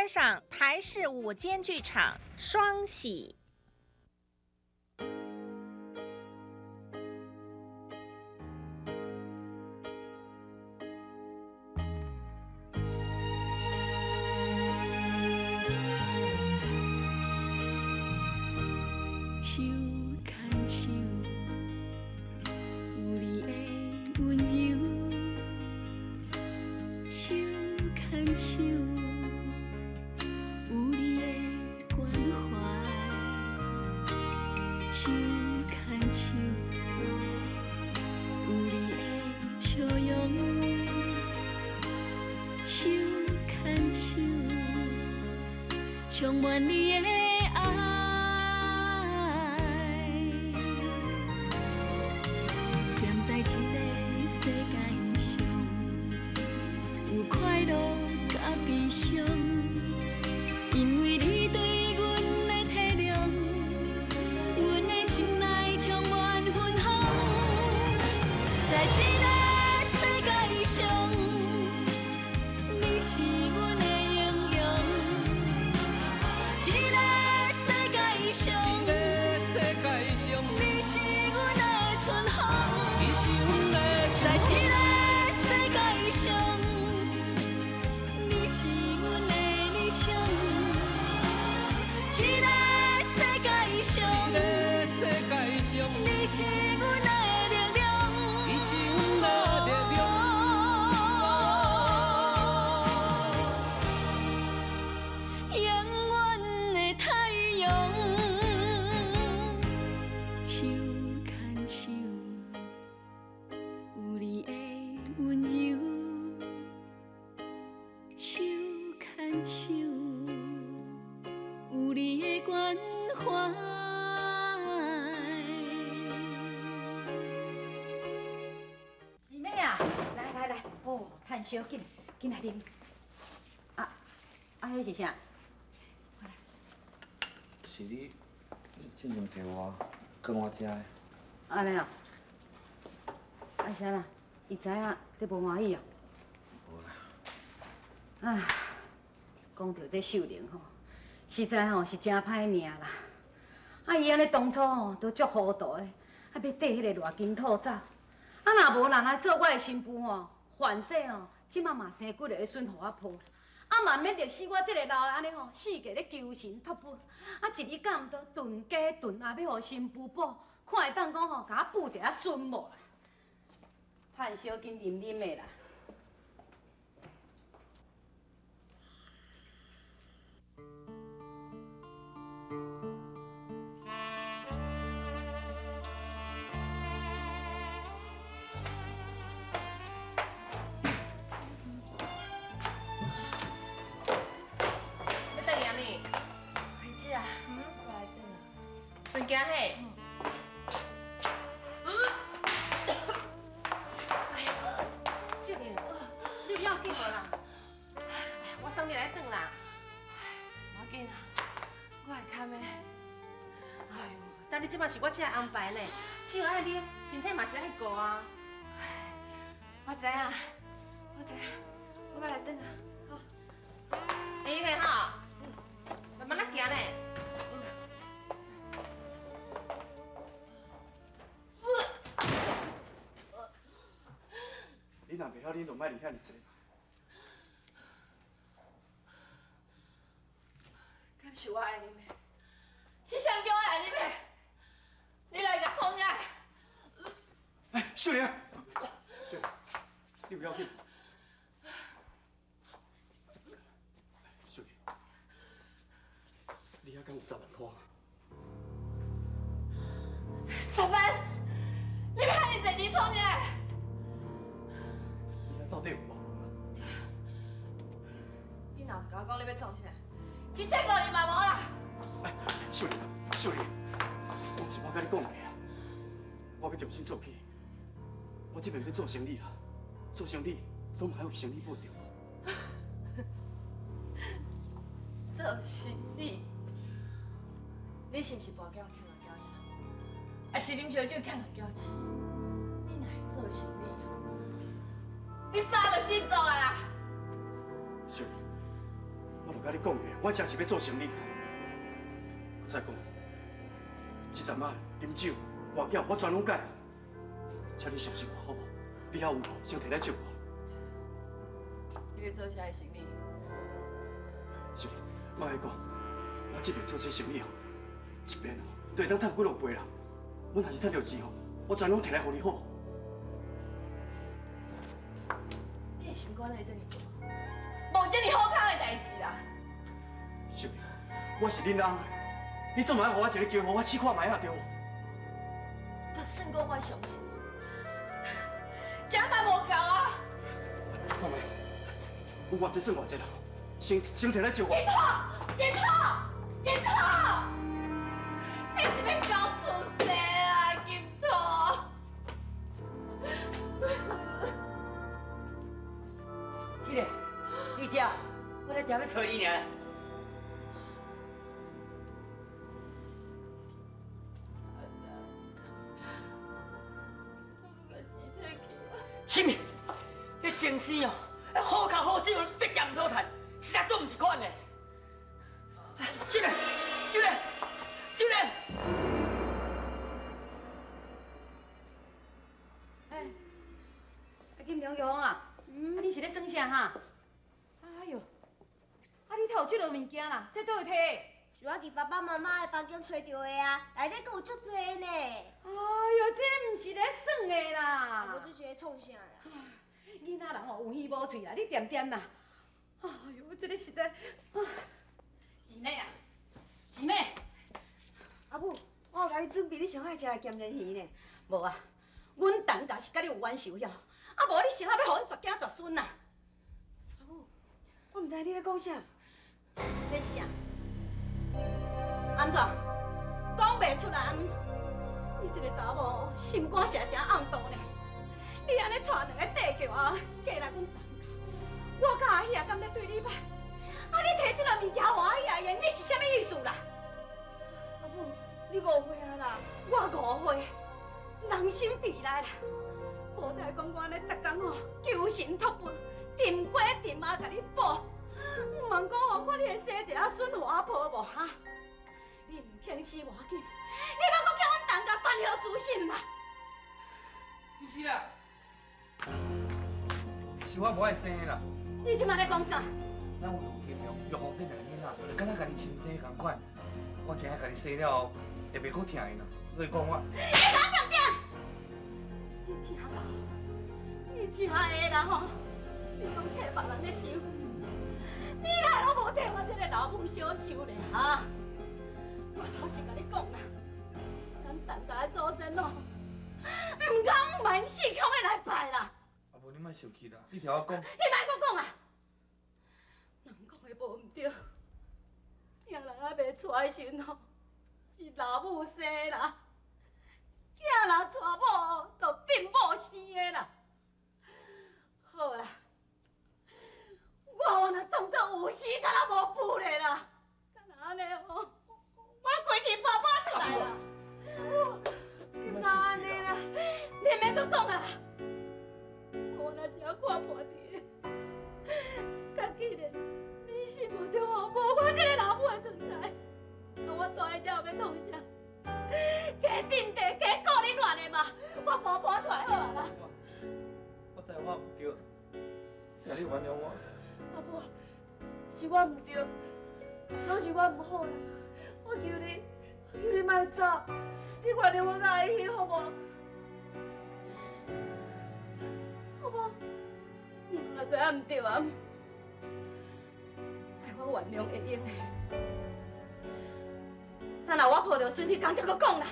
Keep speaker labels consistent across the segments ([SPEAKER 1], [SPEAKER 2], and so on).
[SPEAKER 1] 观赏台视午间剧场《双喜》。
[SPEAKER 2] 手牵手，有你的温柔；手牵手，有你的关怀；手牵手，有你的笑容；手牵手，充满你的爱。踮在这个世界上，有快乐佮悲伤，因为你对阮的体谅，阮的心内充满芬芳。在这个世界上，你是阮的英雄。这个世界上，
[SPEAKER 3] 这个世界上，
[SPEAKER 2] 你是阮的春风。
[SPEAKER 3] 你是阮的
[SPEAKER 2] 在这个世界上，你是阮的理想。这个世界上，
[SPEAKER 3] 这个世界上，
[SPEAKER 2] 你是阮的力量。
[SPEAKER 3] 你是阮的力量。
[SPEAKER 2] 永远的太阳，手牵手，有你的温柔；手牵手，有你的关怀。
[SPEAKER 4] 是咩啊？来来来，哦，趁烧紧，紧来啉。啊啊，彼是啥？
[SPEAKER 5] 是你之前提我放我遮的。
[SPEAKER 4] 按呢哦。啊啥啦？伊知影你无欢喜哦？
[SPEAKER 5] 无啦。
[SPEAKER 4] 啊，讲著这秀玲吼，实在吼是真歹命啦。啊，伊按呢当初吼都足糊涂的，啊欲缀彼个赖金兔走。啊，若无人来做我的新妇吼，反正吼，这马嘛生几个孙予我抱。啊嘛毋免历死我这个老的按呢吼，四界咧求神托佛。啊，一日敢毋著炖鸡炖鸭欲予新妇补，看会当讲吼，共我补一下孙无啦？趁烧紧啉啉的啦。
[SPEAKER 6] 欲转去啊你？
[SPEAKER 7] 惠子啊，我来转啊。
[SPEAKER 6] 顺行嘿。哎呦，秀玲，你有要紧无啦？我送你来转啦。
[SPEAKER 7] 无要紧啦，我会堪的。
[SPEAKER 6] 哎呦，但你这马是我这安排呢，酒爱啉，身体嘛是爱顾啊。
[SPEAKER 7] 我知影，我知影，我欲来转啊。好。
[SPEAKER 6] 会用的吼，慢慢仔行咧。
[SPEAKER 8] 你若袂晓啉，就莫伫遐尔济嘛。
[SPEAKER 7] 敢是我爱啉的？是谁叫我来啉的？你来共创啥？
[SPEAKER 8] 哎，秀玲，秀玲，你不要紧。秀玲，你遐敢有10万箍？10
[SPEAKER 7] 万？你欲遐尔济钱创啥？
[SPEAKER 8] 你遐到底有偌无啦？
[SPEAKER 7] 你若毋共我讲你欲创啥，一仙五银嘛无啦！
[SPEAKER 8] 哎，秀玲，秀玲，我毋是无共你讲过啊，我欲重新做起，我这摆欲做生意啦，做生意总嘛爱有生意簿对无？
[SPEAKER 7] 做生意？你是毋是跋筊欠人缴钱？还是啉烧酒欠人缴钱？你若会做生意啊？你早就振作啊啦！
[SPEAKER 8] 秀玲，我著有佮你讲过，我真是欲做生理。再讲，这阵仔啉酒、跋筊，我全拢改。请你相信我，好无？你遐有无，先提来借我。
[SPEAKER 7] 你欲做啥生理？
[SPEAKER 8] 是，我来讲，我这边做这生理哦，一边哦，就会当趁几落倍啦。阮若是趁著钱哦，我全拢提来予你好无？
[SPEAKER 7] 你的心肝哪会这尔大？无这尔好康的代志啦。
[SPEAKER 8] 秀玲，我是恁翁，你总嘛爱予我一个机会，我试看觅仔对无？
[SPEAKER 7] 就算讲我相信，这嘛无够啊！
[SPEAKER 8] 看觅，有偌济算偌济啦，先提来借我。
[SPEAKER 7] 金土，金土，金土，你是欲搞出世啊，金土！
[SPEAKER 9] 是嘞，你遮，我才正欲揣你尔。
[SPEAKER 7] 阿三，我阁共钱提去啊！
[SPEAKER 9] 什么？彼前生哦，好跤好酒，欲食毋好趁，实在做毋是款的。秀莲，秀莲，秀莲！
[SPEAKER 4] 哎，啊金良勇啊，啊你是咧耍啥哈？哎哟，啊你头有这落物件啦，这佗位提？
[SPEAKER 10] 是我伫爸爸妈妈的房间揣著的啊，内底阁有足济呢。
[SPEAKER 4] 哎哟，这毋是咧耍的啦。
[SPEAKER 10] 无这是咧创啥啦？
[SPEAKER 4] 囡仔人吼有耳无喙啦，你恬恬啦。哎哟，这个实在，是妹啊，是妹。
[SPEAKER 11] 阿母，我有共你准备你上爱食的咸鲢鱼呢。
[SPEAKER 4] 无啊，阮陈家是佮你有冤仇晓，啊无你是哪欲予阮绝囝绝孙啊？
[SPEAKER 11] 阿母，我毋知你咧讲啥。
[SPEAKER 4] 这是啥？按怎？讲袂出来？你这个查某心肝是真暗毒呢。你按呢带两个短脚仔过来阮陈家，我佮阿喜敢咧对你歹？啊！你提这个物件予阿喜用，你是啥物意思啦？
[SPEAKER 11] 阿母，你误会啊啦！
[SPEAKER 4] 我误会，人心伫内啦。无才会讲我按呢逐工吼求神托佛，沉粿沉仔共你补，毋茫讲吼看你会生一个孙予我抱无哈？你毋肯死无要紧，你莫阁叫阮陈家断后子孙啦！
[SPEAKER 12] 不是啦，是我无爱生的啦。
[SPEAKER 4] 你这马咧讲啥？
[SPEAKER 12] 咱有金良、玉凤这两个囡仔，敢若共你亲生仝款，我惊共你生了后会袂阁疼𪜶啦，所以讲我。
[SPEAKER 4] 你讲重点！你真老，你真会啦吼！你拢替别人咧想，你哪拢无替我这个老母小想咧哈？我老实共你讲啦，咱陈家的祖先哦，毋通万死强的来拜啦！
[SPEAKER 12] 阿母，你莫生气啦，你听我讲。
[SPEAKER 4] 你莫阁讲啊！人讲的无毋对，囝人还袂娶的时阵吼，是老母生的啦；囝若娶某，就变某生的啦。好啦，我原来当作有时敢若无谱咧啦，敢若按呢吼，我规气跋跋出来啦。你毋通按呢啦，你免阁讲啊啦。我若真看破伫，较既然你心目中吼无我这个老母的存在，那我蹛伫遮欲创啥？加阵地，加顾恁乱的嘛，我搬搬出来好啊啦。
[SPEAKER 12] 我知我毋对，请你原谅我。
[SPEAKER 11] 阿母，是我毋对，拢是我毋好啦。我求你，我求你莫走，你原谅我佮阿喜好无？好无？
[SPEAKER 4] 你若知影毋对啊，爱我原谅会用的。等下我抱著孙，你敢再阁讲啦？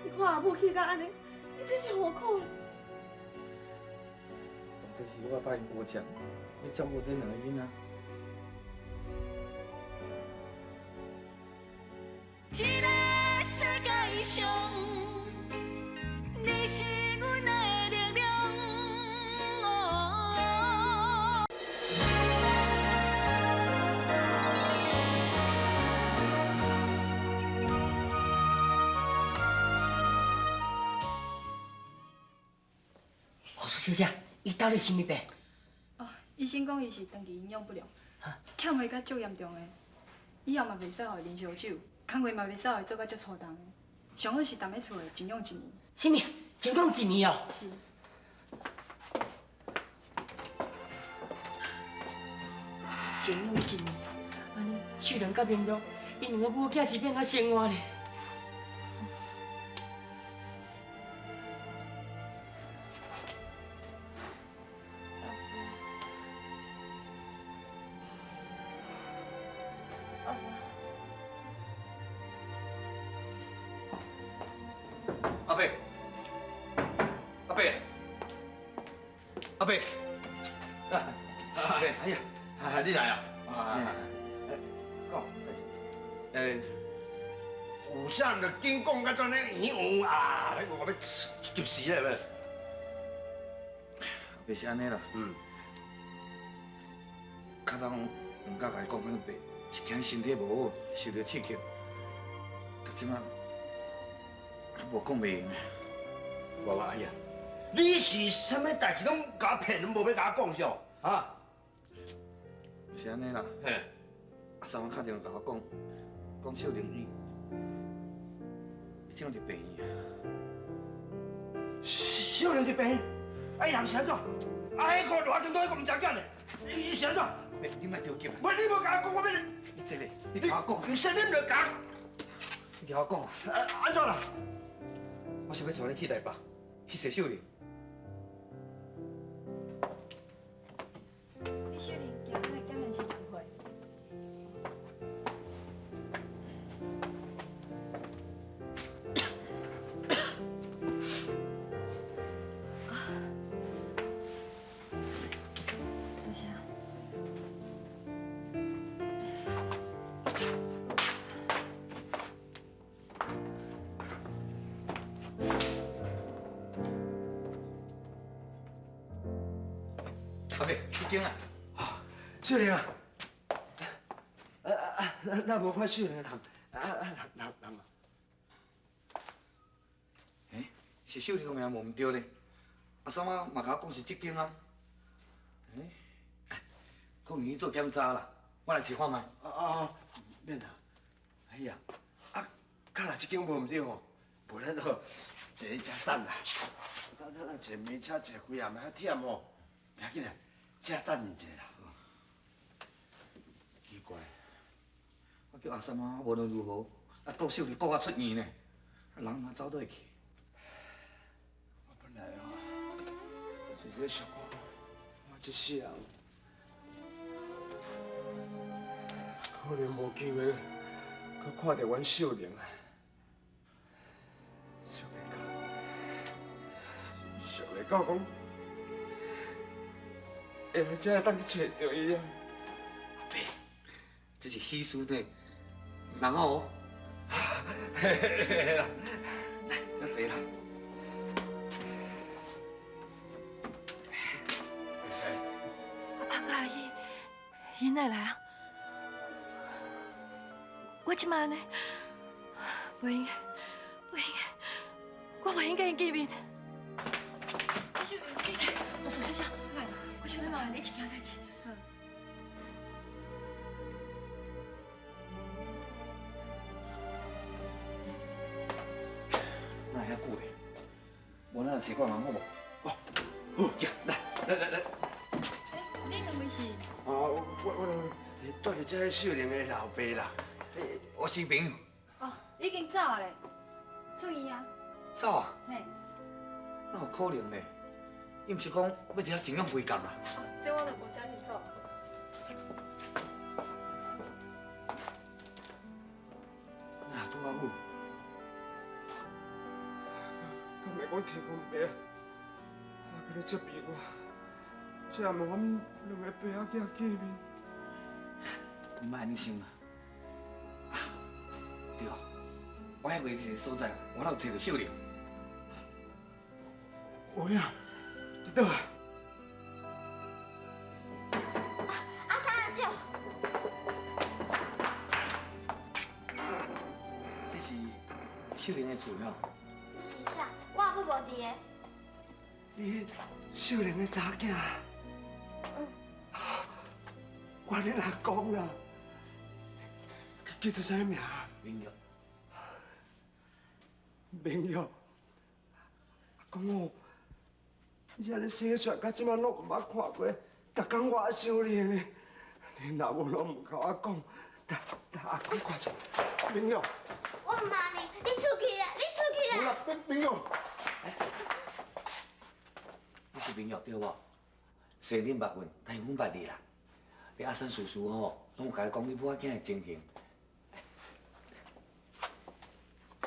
[SPEAKER 11] 你看阿母气甲按呢，你这是何苦啦？
[SPEAKER 12] 当初是我答应国强，欲照顾这两个囡仔。
[SPEAKER 2] 这个世界上，你是阮的力量。哦。
[SPEAKER 9] 小姐，伊到底啥物病？
[SPEAKER 13] 哦，医生讲伊是长期营养不良，欠血甲足严重的，以后嘛袂使予伊啉烧酒，工课嘛袂使予伊做甲足粗重的，上好是踮咧厝内静养一年。
[SPEAKER 9] 啥物？静养一年哦？
[SPEAKER 13] 是。
[SPEAKER 9] 静养一年，按呢秀莲佮明玉，𪜶两个母囝是欲按怎生活咧？
[SPEAKER 12] 阿伯，阿伯，阿伯，阿伯，哎呀，你来啊！
[SPEAKER 5] 讲，有啥就紧讲，到怎呢？圆啊，我要急死咧！
[SPEAKER 12] 阿伯是按呢啦。较早毋敢共你讲，阮爸是惊身体无好，受著刺激，到这马无讲袂用。
[SPEAKER 5] 我哎呀，你是啥物代志拢共我骗，拢无欲共我讲是哦？啊？
[SPEAKER 12] 是按呢啦。
[SPEAKER 5] 嘿。
[SPEAKER 12] 阿三仔敲电话共我讲，讲秀玲伊，伊这马伫病院。
[SPEAKER 5] 秀玲伫病院？啊，伊人是按怎？啊，彼个偌紧多，彼个毋知影咧，伊是按怎？
[SPEAKER 12] 你莫着急。
[SPEAKER 5] 无，你无共我讲，我欲。
[SPEAKER 12] 你这个，你听我讲。
[SPEAKER 5] 唔是你毋著讲。
[SPEAKER 12] 你听我讲。
[SPEAKER 5] 按怎啦？
[SPEAKER 12] 我是欲带你去台北，去找秀玲。
[SPEAKER 13] 你秀玲行咱的检验是几岁？
[SPEAKER 7] 多谢。
[SPEAKER 12] 阿伯，这间啊。
[SPEAKER 5] 秀玲啊，那无看秀玲的人，人啊。
[SPEAKER 12] 欸，是秀玲的名无毋对咧。阿三仔嘛共我讲是这间啊。欸，可能去做检查啦，我来揣看觅。
[SPEAKER 5] 免啦。哎呀，啊，敢若这间无毋对吼，无咱吼坐遮等啦。咱坐明车坐几暗较忝吼，袂要紧啦，遮等伊一下啦。
[SPEAKER 12] 奇怪，我叫阿三仔无论如何，啊，顾秀玲顾到出院呢，人嘛走倒去。
[SPEAKER 5] 我本来哦，是咧想讲，我这世人可能无机会，阁看著阮秀玲啊。想袂到，想袂到讲，会来遮当去揣著伊啊！
[SPEAKER 12] 阿伯，这是喜事呢，人哦。
[SPEAKER 5] 嘿嘿嘿啦，
[SPEAKER 12] 来，先坐啦。
[SPEAKER 7] 阿爸佮阿姨，𪜶哪会来啊？我这马按呢，袂用，袂用，我袂用佮𪜶见面。秀玲，我说小姐，我想欲麻烦你一件代志。
[SPEAKER 12] 哪会遐久咧？无咱来揣看觅好无？
[SPEAKER 5] 哦，好，来来来来。
[SPEAKER 13] 你两位是？
[SPEAKER 5] 哦，我住伫这秀玲的老爸啦。
[SPEAKER 12] 我是朋友。
[SPEAKER 13] 哦，已经走啊咧，出院啊。
[SPEAKER 12] 走啊？
[SPEAKER 13] 嘿。
[SPEAKER 12] 哪有可能咧？伊毋是讲欲伫遐静养几工啊？
[SPEAKER 13] 哦，这我就无啥清楚。
[SPEAKER 12] 那拄仔有。
[SPEAKER 5] 敢会讲天公伯，我阁咧责备我，才会予阮两个爸仔囝见面。
[SPEAKER 12] 你莫按呢想啦。啊，对，我遐过一个所在，我哪有揣著秀玲？
[SPEAKER 5] 有影，伫佗啊？
[SPEAKER 10] 阿三阿舅，
[SPEAKER 12] 这是秀玲的厝吼。
[SPEAKER 10] 你是啥？我阿母无伫的。
[SPEAKER 5] 你秀玲的查某囝？
[SPEAKER 10] 嗯。
[SPEAKER 5] 我恁阿公啦，叫做啥名？
[SPEAKER 12] 明玉。
[SPEAKER 5] 明玉。阿公哦，你按呢生出来，到这摆拢毋捌看过，逐工我秀玲的，恁老母拢毋共我讲，来来，阿公看者，明玉。
[SPEAKER 10] 我毋骂你，你出去啦！你出去啦！
[SPEAKER 5] 明明玉。
[SPEAKER 12] 你是明玉对无？生恁捌问，但是阮捌你啦。你阿三叔叔吼，拢有共伊讲你母仔囝的情形。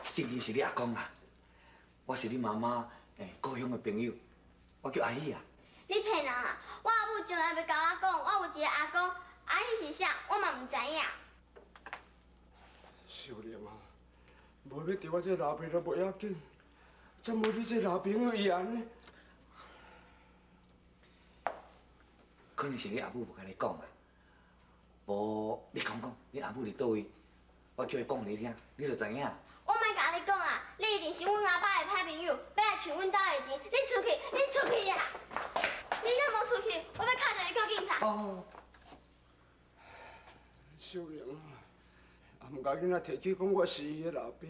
[SPEAKER 12] 情形是你阿公啦，我是你妈妈故乡的朋友，我叫阿喜啊。
[SPEAKER 10] 你骗人啊！我阿母从来袂共我讲，我有一个阿公，阿喜是啥，我嘛毋知影。
[SPEAKER 5] 秀玲啊，无欲伫我这老爸都袂要紧，怎无你这老朋友伊按呢？
[SPEAKER 12] 可能是你阿母无共你讲啊，无你讲讲，你阿母伫佗位，我叫伊讲予你听，你就知影。
[SPEAKER 10] 我莫共你讲啊，你一定是阮阿爸的歹朋友，欲来抢阮兜的钱。你出去，你出去啊！你若无出去，我欲敲电话叫警察。
[SPEAKER 12] 哦。
[SPEAKER 5] 秀玲啊，也毋共囡仔提起讲我是伊的老爸，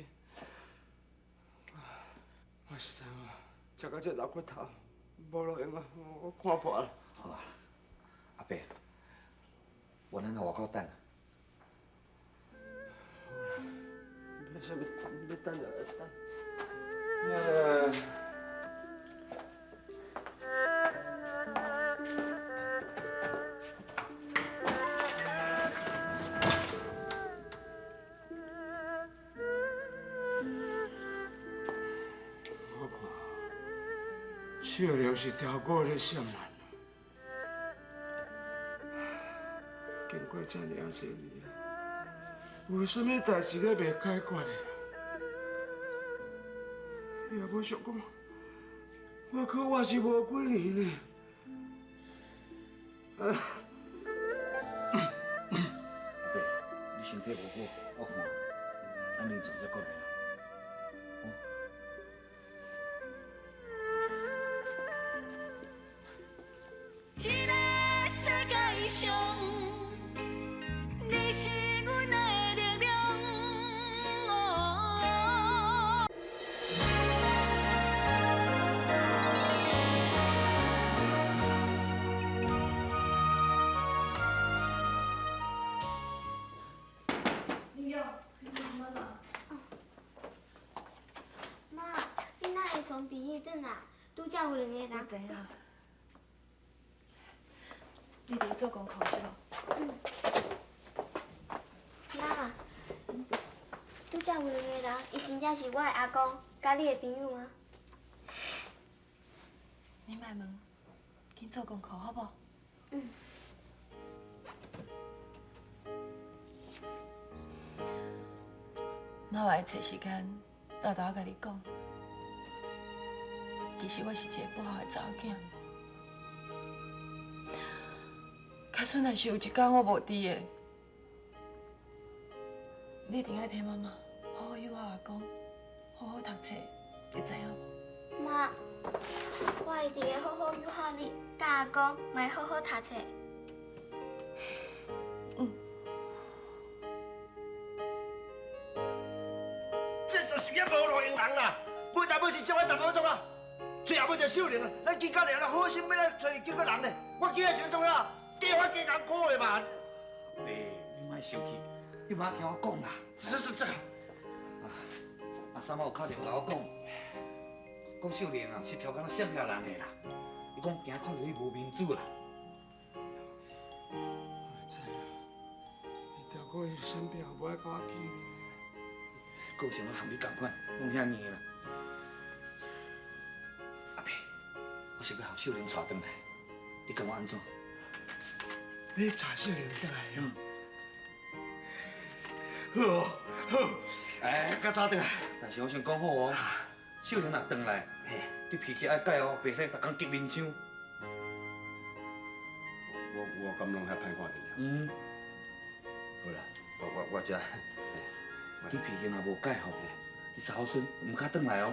[SPEAKER 5] 我实在啊，食到这老骨头，无路用啊，我看破啦。
[SPEAKER 12] 好啊。阿伯，我咱在外口等啊。
[SPEAKER 5] 好啦，欲啥物欲等就来等。我看秀玲是超过咧闪咱。经过这尔济年，有啥物代志咧袂解决的啦？也无想讲，我可活是无几年呢。
[SPEAKER 12] 阿伯，你身体无好，我看咱明早再过来啦。
[SPEAKER 2] 这个世界上，你是阮的力量。
[SPEAKER 7] 明玉，妈妈。
[SPEAKER 10] 妈，你哪会从病院转来？拄才有两个人。
[SPEAKER 7] 我知影。你伫做功课是无？
[SPEAKER 10] 嗯。妈，拄才有两个人，伊真正是我的阿公，佮你的朋友吗？
[SPEAKER 7] 你莫问，紧做功课好无？
[SPEAKER 10] 嗯。
[SPEAKER 7] 妈嘛会找时间，沓沓共你讲。其实我是一个不孝的查某囝。假使若是有一天我无伫的，你一定爱替妈妈好好养好阿公，好好读册，你知影无？
[SPEAKER 10] 妈，我一定会好好养好你，佮阿公，嘛会好好读册。
[SPEAKER 7] 嗯。
[SPEAKER 5] 这就是个无路用人啦！尾大尾是将我淡薄创啊，最后尾就秀玲啊！咱警察俩好心欲来揣警察人呢，我今日想创啊？计划加艰苦的嘛。
[SPEAKER 12] 阿伯，你莫生气，你莫听我讲啦。
[SPEAKER 5] 这。
[SPEAKER 12] 阿三仔有敲电话共我讲，讲秀玲啊是超工闪避人的啦。伊讲惊看到你无面子啦。
[SPEAKER 5] 我知啊，伊超过闪避，无爱共我见面。
[SPEAKER 12] 个性拢和你仝款，拢遐硬啦。阿伯，我是欲予秀玲娶转来，你感觉按怎？
[SPEAKER 5] 欲娶秀玲转来哦。好，好，哎，较早转来。
[SPEAKER 12] 但是我先讲好哦，秀玲若转来，你脾气爱改哦，袂使逐工激面相。
[SPEAKER 5] 我敢拢遐歹看著了。
[SPEAKER 12] 嗯。
[SPEAKER 5] 好啦，我这。
[SPEAKER 12] 你脾气若无改吼，你查某孙毋敢转来哦。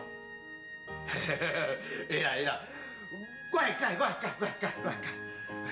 [SPEAKER 5] 会啦会啦，我會改，我會改，我會改，我會改。